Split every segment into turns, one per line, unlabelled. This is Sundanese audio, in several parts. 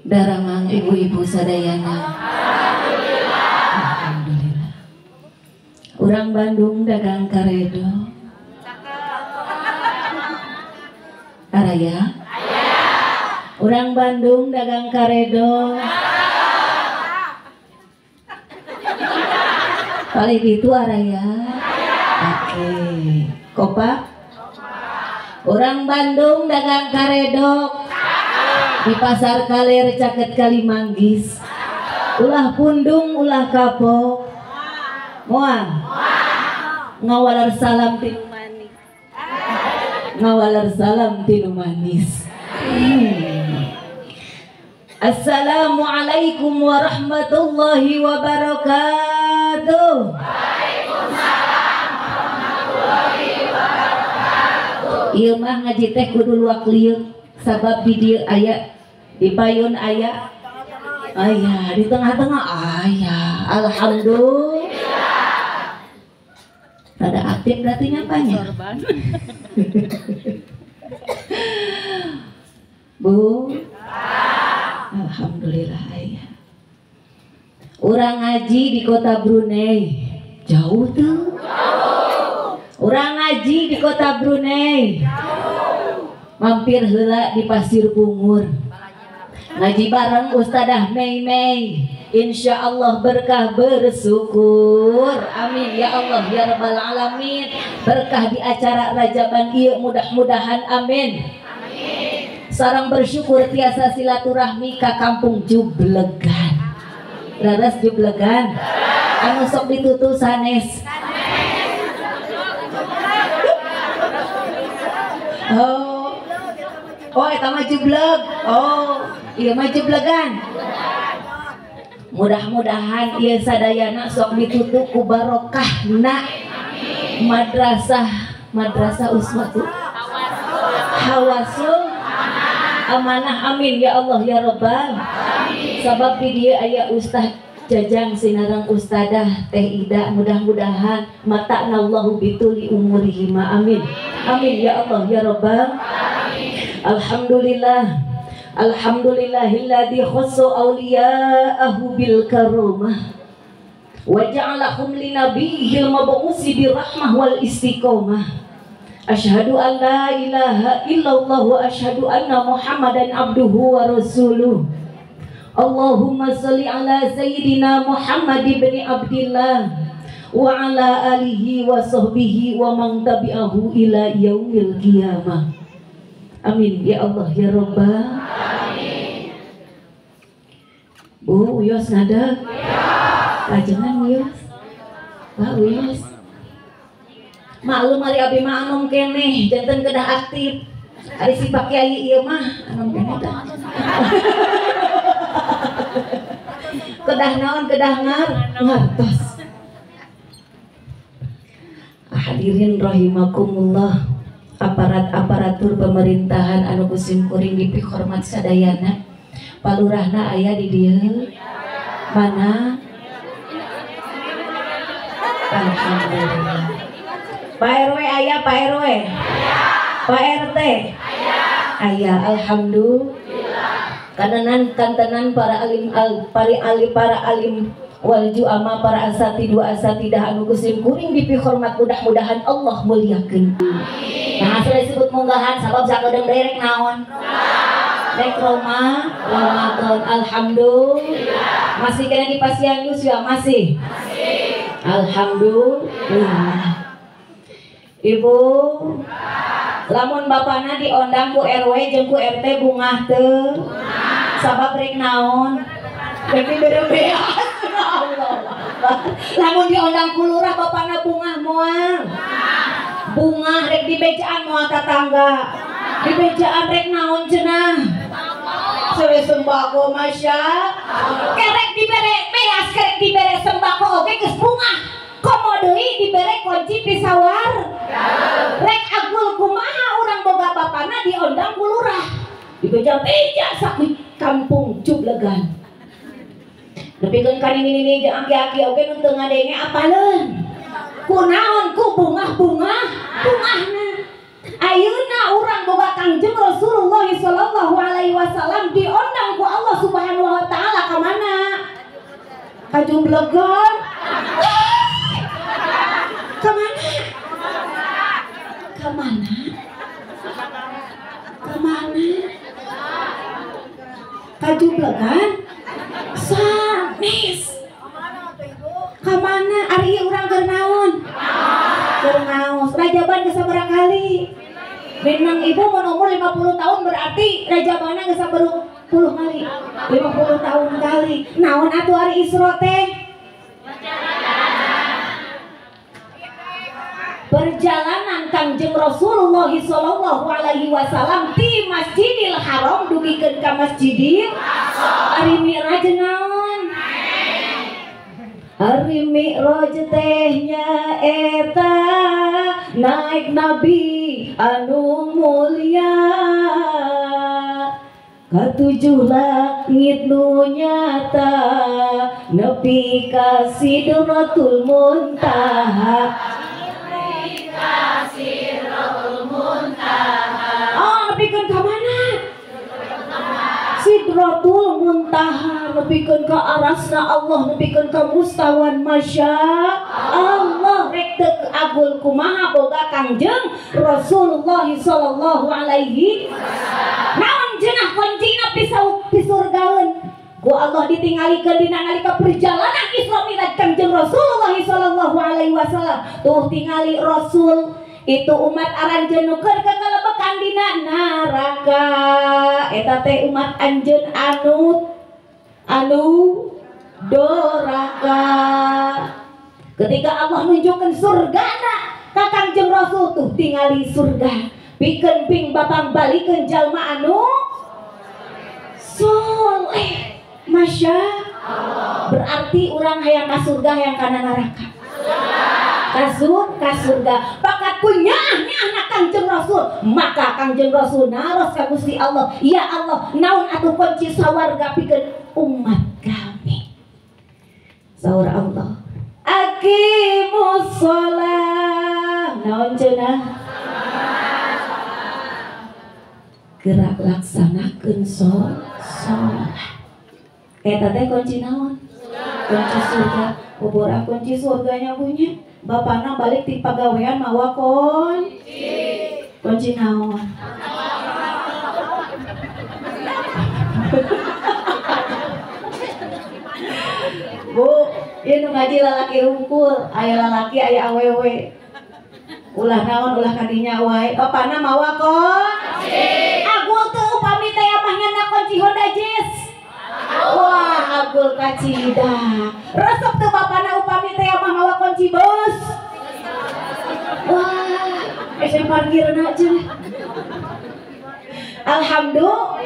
Daramang ibu-ibu sadayana. Alhamdulillah. Urang Bandung dagang karedo. Araya. Urang Bandung dagang karedo. Paling itu araya. Oke. Kopak. Urang Bandung dagang karedok. Di pasar kaler caket Kalimanggis. Ulah pundung ulah kapok. Moal. Ngawalar salam tinu manis. Ngawalar salam tinu manis. Assalamualaikum warahmatullahi wabarakatuh.
Waalaikumsalam warahmatullahi wabarakatuh.
Ieu mah ngaji teh kudu luak lieuk sabab di dieu aya, di payun aya, aya, di tengah-tengah aya. Alhamdulillah. Rada aktif berarti nyapanya. Bu, alhamdulillah aya. Urang ngaji di kota Brunei. Jauh tuh. Urang ngaji di kota Brunei. Mampir heula di Pasir Bungur. Ngaji bareng Ustadzah Mei Mei. Insya Allah berkah bersyukur. Amin ya Allah ya Rabbal Alamin. Berkah di acara Rajaban ieu mudah-mudahan amin. Sarang bersyukur tiasa silaturahmi ka kampung Jublegan. Raras Jublegan. Anu sok ditutu sanes. Oh. Oh, eta mah jubleg. Oh, ieu mah jublegan. Mudah-mudahan ieu sadayana sok ditutu ku barokahna madrasah, madrasah Uswatul Hawasul Amanah. Amin ya Allah ya Rabbal. Sabab di dieu aya Ustaz Jajang sinarang Ustadzah Teh Ida, mudah-mudahan mata'nallahu bituli umurihima. Amin. Amin ya Allah ya Rabbal. Alhamdulillah. Alhamdulillahilladzi khassa awliya'ahu bil karomah wa ja'alahum linabiyil mab'usi birahmah wal istiqomah. Asyhadu an la ilaha illallah wa asyhadu anna Muhammadan abduhu wa rasuluh. Allahumma sholli ala sayyidina Muhammad ibn Abdillah wa ala alihi wa sahbihi wa man tabi'ahu ila yaumil qiyamah. Amin ya Allah ya Rabbal. Amin. Bu uyos ngadeg. Kajengan uyos. Pak uyos. Maklum ari abi mah anom keneh janten kedah aktif. Ari si Pak Kiai ieu mah anom keneh tah. Kedah naon kedah ngartos. Hadirin rahimakumullah, aparat-aparatur pemerintahan anu kusim kuring dipihormat sadayana. Palurahna aya di dieu. Mana? Alhamdulillah. Pak RW aya, Pak RW. Pak RT aya. Alhamdulillah. Kanenan kantenan para alim para alim wal juama para asatid wa asatidah anu kusim kuring dipihormat mudah-mudahan Allah muliakeun. Nah, asal disebut munggahan sabab sakedeung derek naon? Rek Roma, Ramadan. Alhamdulillah. Masih kena di pasian ya masih? Masih. Alhamdulillah. Ibu, lamun bapana diondang ku RW jeung ku RT bungah teu? Sabab rek naon? Rek dibere beas. Allah. Lamun diondang ku lurah bapana bungah moal? Bungah rek dibejaan moal tatangga. Dibejaan rek naon cenah? Sore sembako masya. Kerek dibere beas, kerek dibere sembako oge geus bungah. Komo deui dibere kunci pisawar. Rek agul kumaha urang boga bapana diondang ku lurah. Dibeja-beja saku kampung Jublegan. Nepikeun ka nini-nini jeung aki-aki oge nu teu ngadenge apaleun. Kunaon ku bungah-bungah bungahna. Ayeuna urang boga Kangjeng Rasulullah sallallahu alaihi Alaihi Wasallam diondang ku Allah Subhanahu Wa Taala ka mana? Ka Jumblegan. Ka mana? Ka mana? Ka mana? Ka Jumblegan? Sanes. Ka mana? Ari urang keur naon? Keur naos. Rajaban geus sabaraha kali? Memang ibu mun umur 50 tahun berarti rajabana geus 10 kali. 50 tahun kali. Naon atuh ari Isra teh? Perjalanan Kangjeng Rasulullah sallallahu alaihi wasallam ti Masjidil Haram dugikeun ka Masjidil Aqsa. Ari Mi'raj naon? Ari Mi'raj teh nyaeta naik nabi anu mulia katujuh langit nu nyata nepi ka Sidratul Muntaha.
Nepi ka Sidratul Muntaha.
Oh, nepikeun ka mana? Sidratul Muntaha, nepikeun ka arasna Allah, nepikeun ka mustawan masya Allah. Rek teu agul kumaha boga Kangjeng Rasulullah sallallahu alaihi wasallam. Naon jenah kuncina pisurgaeun ku Allah ditinggalikeun dina nalika perjalanan Isra Mi'raj Kangjeng Rasulullah sallallahu alaihi wasallam. Tuh tingali Rasul itu umat aranjeun nu keur kekelebekan dina neraka. Eta teh umat anjeun anu doraka. Ketika Allah nunjukkeun surgana ka Kangjeng Rasul, tuh tingali surga pikeun ping babang balikeun jalma anu soleh. Masya Allah. Berarti urang hayang ka surga hayang kana neraka. Ka surga. Bakat kunyaahnya Kangjeng Rasul, maka Kangjeng Rasul naros ka Gusti Allah, ya Allah, naon atuh kunci sawarga pikeun umat kami. Saur Allah, aqimus shalah. Naon cenah? Gerak laksanakeun sholat. Eta teh kunci naon? Kunci surga. Bobora kunci surganya punya. Bapana balik ti pagawean mawa kunci. Kunci naon? Bu, ieu nu ngaji lalaki hungkul, aya lalaki aya awewe. Ulah naon ulah kadinya wae. Bapana mawa kunci. Agul teu upami teh mah nyana kunci Honda Jazz. Wah, agul kacida. Resep teu bapana upami teh mah mawa kunci bus. Wah, saya parkirna cenah. Alhamdulillah.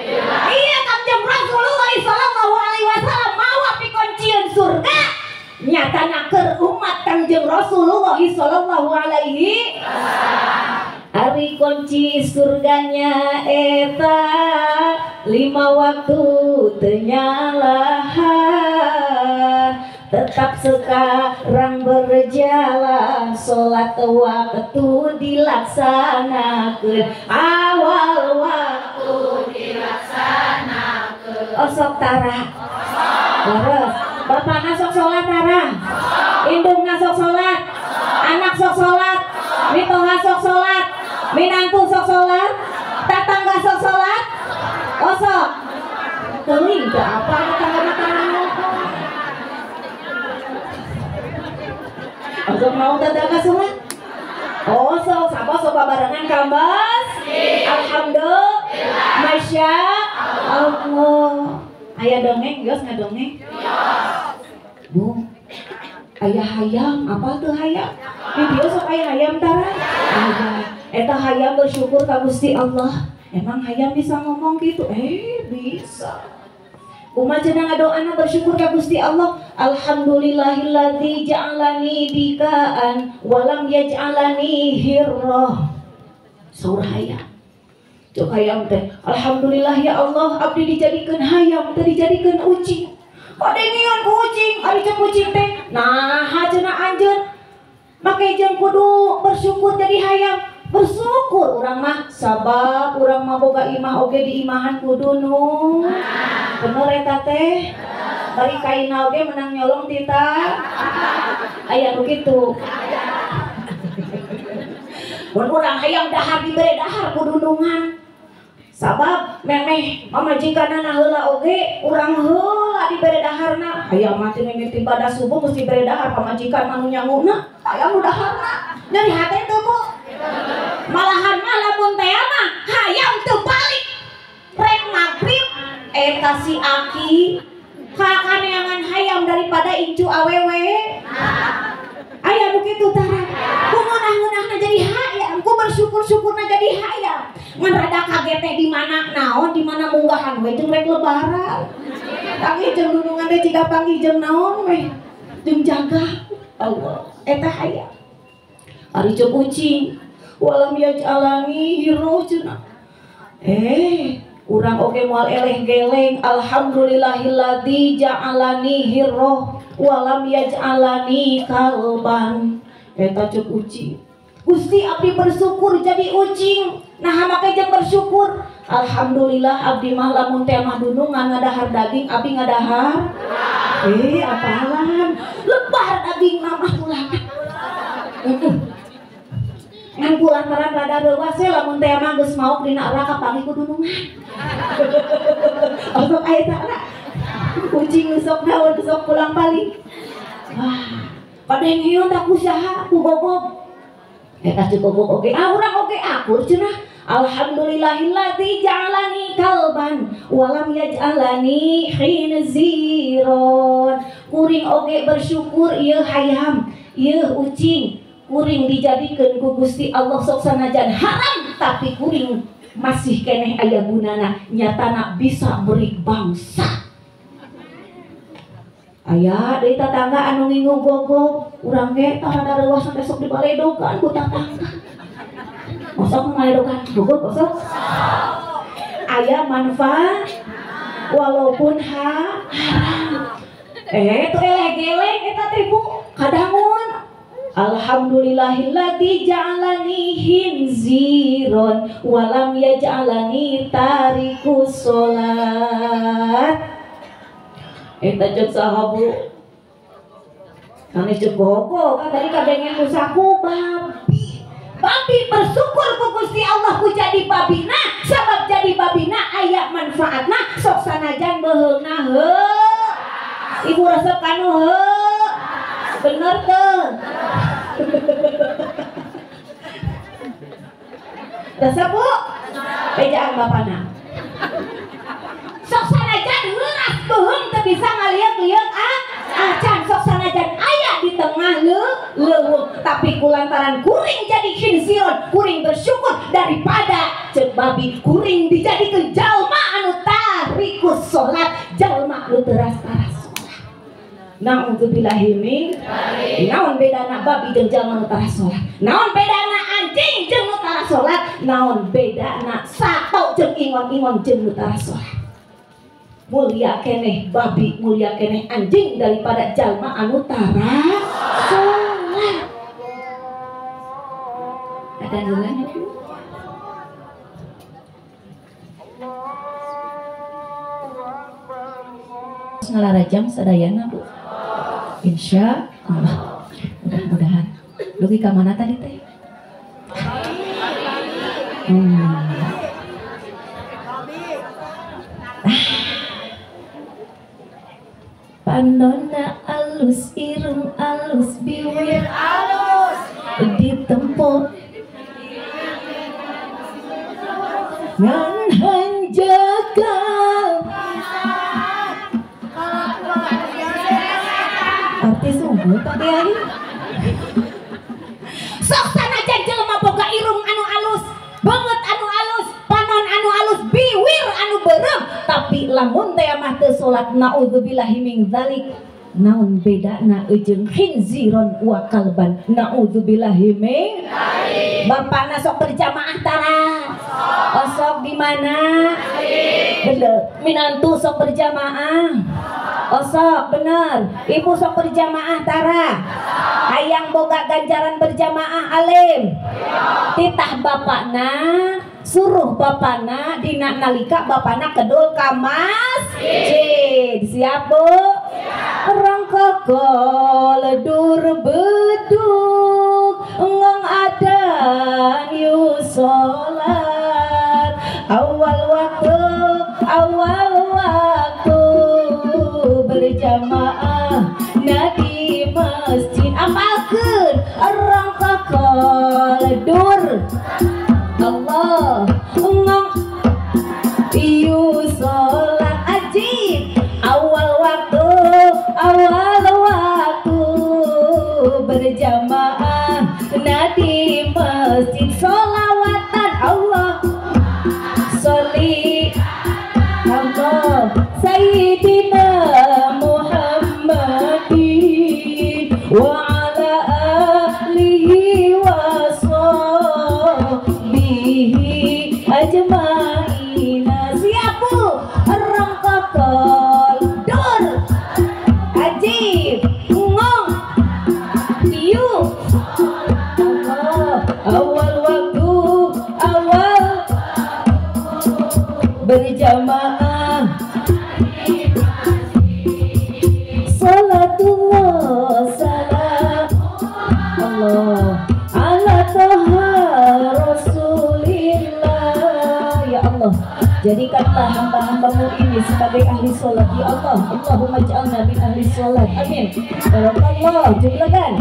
Iya Kangjeng Rasulullah sallallahu alaihi wasallam mawa pikoncieun surga. Nyatana keur umat Kangjeng Rasulullah sallallahu alaihi wasallam. Ari kunci surganya eta 5 waktu teu nyalahan, tetap sekarang berjalan, sholat waktu dilaksanakeun, awal waktu
dilaksanakeun.
Osok tara. Leres. Bapakna sok sholat tara. Indungna sok sholat. Anak sok sholat. Mitoha sok sholat. Minantu sok sholat. Tetangga sok sholat. Osok. Teuing teu apa tetangga mah. Osok mau tetangga sholat. Osok sama sok barengan kambas. Alhamdulillah. Masya Allah. Aya dongeng, geus ngadongeng? Bu, aya hayam, apa tuh hayam? Di dieu sok aya hayam tara? Aya. Eta hayam bersyukur ka Gusti Allah. Emang hayam bisa ngomong gitu? Bisa. Kumaha cenah ngadoana bersyukur ka Gusti Allah? Alhamdulillahilladzi ja'alani dikaan walam yaj'alani hirrah. Saur hayam. Cok hayam teh, alhamdulillah ya Allah, abdi dijadikeun hayam teh dijadikeun ucing. Kok dengian ku ucing, ari cek ucing teh. Nah, cenah anjeun make jeung kudu bersyukur jadi hayam. Bersyukur urang mah sabab urang mah boga imah oge di imahan kudu nu. Bener eta teh? Bari kaina oge menang nyolong tita. Aya nu kitu. Mun urang hayang dahar dibere dahar kudu nungan. Sabab memeh pamajikanana heula oge urang heula dibere daharna. Hayang mah teh mimiti pada subuh geus dibere dahar pamajikan mah nu nyanguna. Hayang nu daharna. Nyeri hate teu Bu? Malahan mah lamun teh mah hayang teu balik. Rek magrib eta si aki kakaneangan hayam daripada incu awewe. Aya nu kitu tara. Ku ngeunah-ngeunahna jadi hayam, ku bersyukur-syukurna jadi hayam. Ngan rada kaget teh di mana naon, di mana munggahan we jeung rek lebaran. Panggih jeung dunungan teh jiga panggih jeung naon we. Jeung jaga Allah eta hayam. Ari jeung ucing walam yaj'alani hirro cenah. Urang oge moal eleh geleng alhamdulillahilladzi ja'alani hirro walam yaj'alani kalban. Eta ceuk ucing. Gusti abdi bersyukur jadi ucing. Nah make jeung bersyukur. Alhamdulillah abdi mah lamun teh mah dunungan ngadahar daging abdi ngadahar. Apalan lebar daging mah tulangan. Ngan kulantaran rada reuwas we lamun teh mah geus maok dina neraka panggih ku dunungan. Osok aya tara. Ucing sok naon sok pulang balik. Wah, kadeng hieun tak ku saha ku gogog. Eta ceuk gogog oge, ah urang oge akur cenah. Alhamdulillahilladzi ja'alani kalban walam yaj'alani khinziron. Kuring oge bersyukur ieu hayam, ieu ucing. Kuring dijadikeun ku Gusti Allah sok sanajan haram tapi kuring masih keneh aya gunana nyatana bisa beri bangsa. Aya deui tatangga anu ngingu gogog urang ge tah rada reuwas sampe sok dibaledogan ku tatangga. Osok ngaledogan gogog osok. Aya manfaat walaupun haram. Teu eleh-geleng eta teh Bu kadangun. Alhamdulillahilladzi ja'alani hinziron walam yaj'alani tarikus sholat. Eta ceuk saha Bu? Kane ceuk gogo kan tadi kadengen ku saku babi. Babi bersyukur ku Gusti Allah ku jadi babina sabab jadi babina aya manfaatna sok sanajan beuheungna heuh. Ibu resep kanu heuh. Bener teu? Resep Bu? Bejaan bapana. Sok sanajan leuras beuheung teu bisa ngalieu-lieuk acan sok sanajan aya di tengah leuweung tapi kulantaran kuring jadi khinziron kuring bersyukur daripada ceuk babi kuring dijadikeun jalma anu tarikus salat jalma nu teras taras salat. Nauzubillahi min naon bedana babi jeung jalma nu tara salat, naon bedana anjing jeung nu tara salat, naon bedana sato jeung ingon-ingon jeung nu tara salat. Mulia keneh babi, mulia keneh anjing daripada jalma anu tara salat. Ada nilainya Bu? Ngalarajang sadayana Bu. Insya Allah. Mudah-mudahan. Dugi ka mana tadi teh? Panona alus, irung alus, biwir alus, ditempo ngan hanjakal. Arti sungguh Pak Kiai. Sok sanajan jelema boga irung anu alus, beungeut anu alus, panon anu alus, biwir anu beureum, tapi lamun teh mah teu salat naudzubillahi min dzalik. Naon bedana jeung khinziron wa kalban naudzubillahi min dzalik. Bapana sok berjamaah tara. Osok di mana? Bener. Minantu sok berjamaah. Osok, bener. Ibu sok berjamaah tara. Hayang boga ganjaran berjamaah alim. Titah bapakna, suruh bapakna dina nalika bapakna kedul ka masjid. Siap bu? Rongkokol dur beduk ngong adan yu sholat awal waktu berjamaah di masjid. Amalkeun rongkokol dur Allah ngong yu sholat ajib awal waktu berjamaah di masjid. Sholawatan Allah sholli Allah Sayyidina Muhammadin wa ala alihi wa sahbihi ajmaina. Siap bu? Rongkokol dur ajib ngong iu Allah awal waktu awal berjamaah. Salatullah salam Allah ala toha Rasulillah. Ya Allah, jadikanlah hamba-hambamu ini sebagai ahli sholat. Ya Allah, Allahumma ij'alna min ahli sholat. Amin. Barakallah. Jumlakan.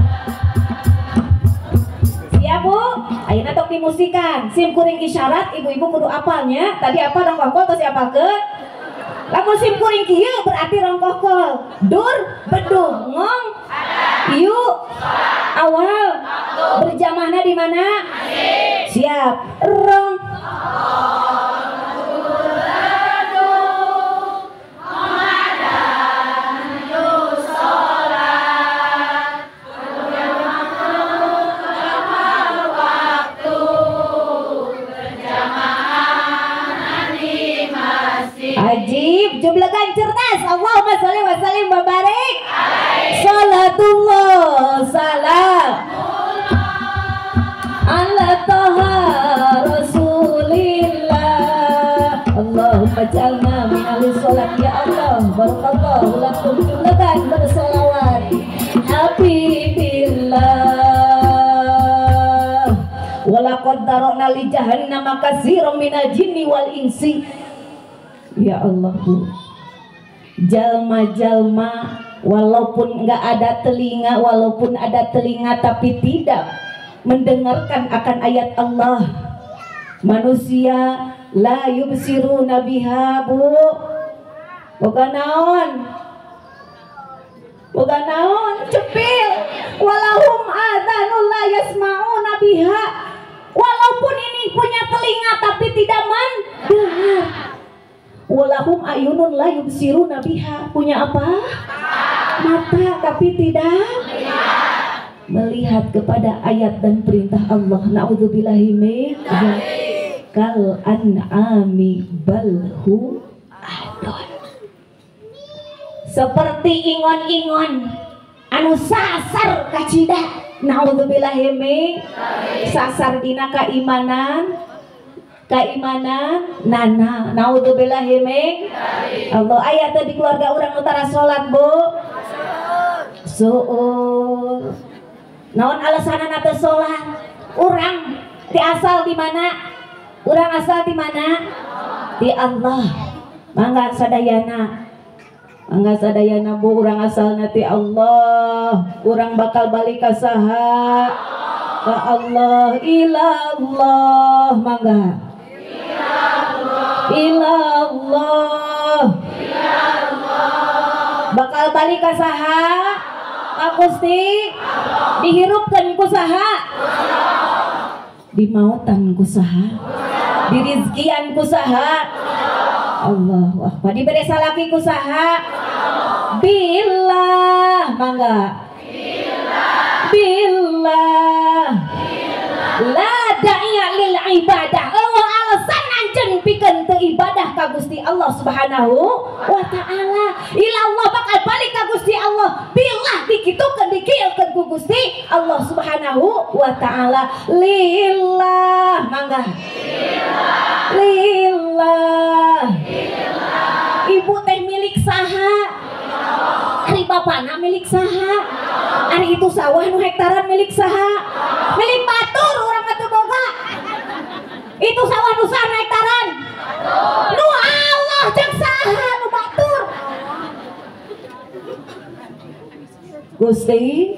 Siap bu? Ayeuna tok dimusikan. Sim kuring isyarat ibu-ibu kudu apalnya. Tadi apa rongkokol terus diapalkeun? Lamun sim kuring kieu berarti rongkokol. Dur bedug ngong iu awal berjamaahna di mana? Siap. Rong ajib, jumlakan cerdas. Allahumma sholli wa sallim wa barik. Salatullah salam ala toha Rasulillah. Allahumma ij'alna min ahli sholat. Ya Allah, barakallahu lakum. Jumlakan bersolawat habibillah. Walaqad dara'na li jahannama katsiran minal jinni wal insi. Ya Allah bu, jalma-jalma walaupun nggak ada telinga, walaupun ada telinga tapi tidak mendengarkan akan ayat Allah. Manusia la yubsiruna biha bu. Boga naon? Boga naon? Cepil. Walahum adzanul la yasma'una biha. Walaupun ini punya telinga tapi tidak mendengar. Walahum ayunun la yubsiruna biha. Punya apa? Mata tapi tidak melihat kepada ayat dan perintah Allah. Na'udzubillahi min dzalik. Kal an'ami bal hum adall. Seperti ingon-ingon anu sasar kacida. Na'udzubillahi min sasar dina keimanan. Keimanan nana. Naudzubillahi min Allah. Ayat di keluarga orang utara salat bu. Suul. Naon alasanana teu salat? Urang ti asal di mana? Urang asal di mana? Di Allah. Mangga sadayana. Mangga sadayana bu, urang asalna ti Allah. Urang bakal balik ka saha? Ka Allah. Ilallah. Mangga. Ilallah. Bakal balik ka saha? Ka Gusti. Dihirupkeun ku saha? Dimautan ku saha? Dirizkian ku saha? Allahu akbar. Dibere salaki ku saha? Billah. Mangga. Billah. La da'iya lil ibadah. Allah alasan anjeun pikeun teu ibadah ka Gusti Allah Subhanahu wa taala. Ilallah bakal balik ka Gusti Allah bila dikitukeun dikieukeun ku Gusti Allah Subhanahu wa taala. Lillah mangga. Lillah. Lillah. Ibu teh milik saha? Ari bapana milik saha? Ari itu sawah nu hektaran milik saha? Milik batur urang mah teu boga. Itu sawah nu saha hektaran? Nu Allah jeung saha nu batur? Gusti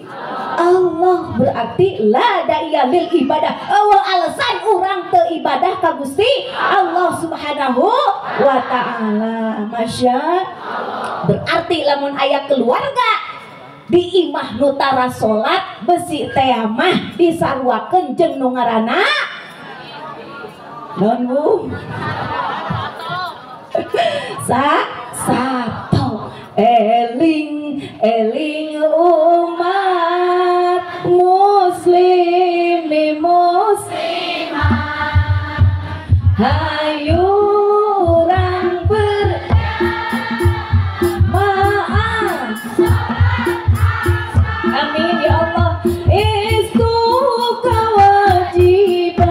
Allah berarti la da'iya lil ibadah. Eueuh alasan urang teu ibadah ka Gusti Allah Subhanahu wa taala. Masya berarti lamun aya keluarga di imah nu tara salat besi teh mah disaruakeun jeung nu ngaranna naon Bu? Sato eling eling umat muslim muslimah hayu urang berjamaah. Amin ya Allah. Itu kewajiban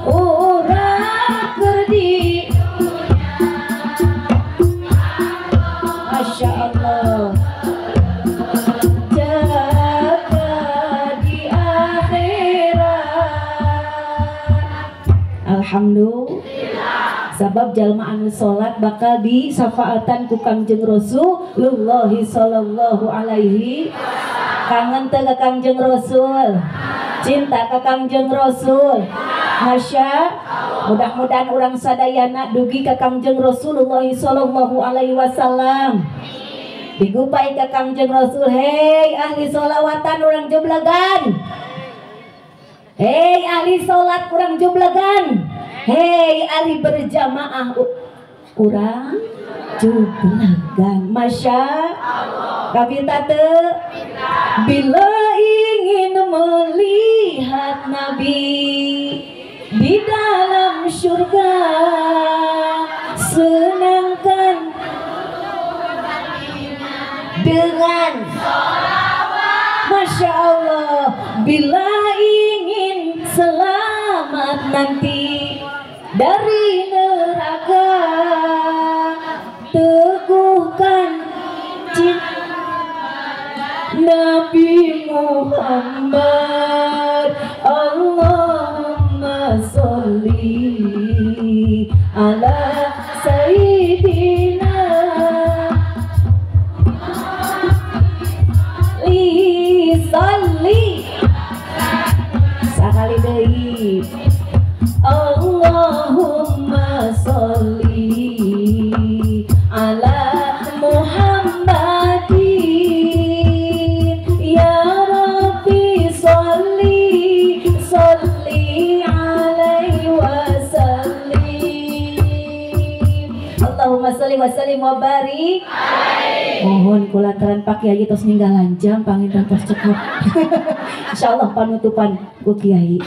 urang keur di Masya Allah. Jaga di akhirat. Alhamdulillah. Sabab jalma anu salat bakal disafaatan ku Kangjeng Rasulullah sallallahu alaihi. Kangen teu ka Kangjeng Rasul? Cinta ka Kangjeng Rasul? Masya mudah-mudahan urang sadayana dugi ka Kangjeng Rasulullah sallallahu alaihi wasallam. Digupai ka Kangjeng Rasul, hei ahli sholawatan urang jublegan. Hei ahli salat urang jublegan. Hei ahli berjamaah urang jublegan. Masya Allah. Kabita teu? Bila ingin melihat Nabi di dalam surga, senangkan dengan sholawat. Masya Allah. Bila ingin selamat nanti dari neraka, teguhkan cinta Nabi Muhammad. Allahumma sholli ala sayyidina li sholli sakali deui. Allahumma sholli ala Muhammadin ya Rabbi sholli sholli alaihi wasallim. Allahumma sholli wa sallim wa barik alaihi. Mohon kulantaran Pak Kiai tos ninggalan jam panginten tos cukup. Insyaallah panutupan ku Kiai.